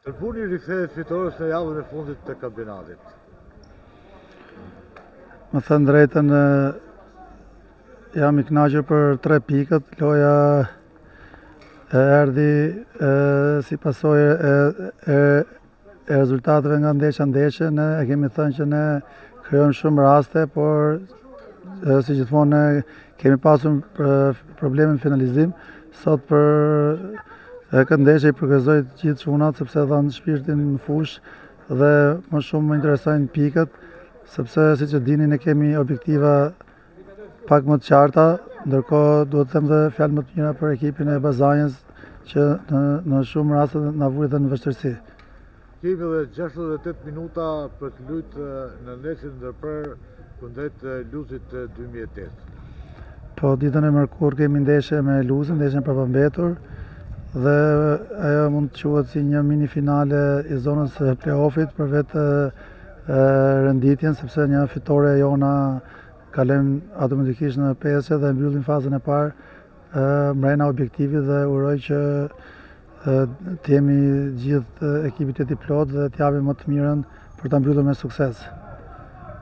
Tërbuni rikthehet fitores në javën e fundit të kampionatit. Me thënë drejtën, jam i kënaqur për tre pikët. Loja erdhi si pasojë e, e, e rezultateve nga ndeshja ndeshje. Ne e kemi thënë që ne krijojmë shumë raste, por si gjithmonë ne kemi pasur probleme në finalizim. Sot për këtë ndeshje i përgëzoj të gjithë çunat sepse dhanë shpirtin në fushë dhe më shumë më interesojnë pikët, sepse siç e dini ne kemi objektiva pak më të qarta, ndërkohë duhet të them dhe fjalë më të mira për ekipin e Bazanjës që në, në shumë raste na vuri dhe në vështirësi. Kemi edhe 68 minuta për të lujtë në ndeshjen ndërprerë kundrejt Luzit 2008. Po, ditën e mërkurë kemi ndeshje me Luzin, ndeshjen prapambetur dhe ajo mund të quhet si një mini finale i zonës së play-offit për vetë renditjen, sepse një fitore jona kalojmë automatikisht në pesë dhe mbyllim fazën e parë mrena objektivit dhe uroj që të jemi gjithë ekipi të jetë i plotë dhe të japim më të mirën për ta mbyllur me sukses.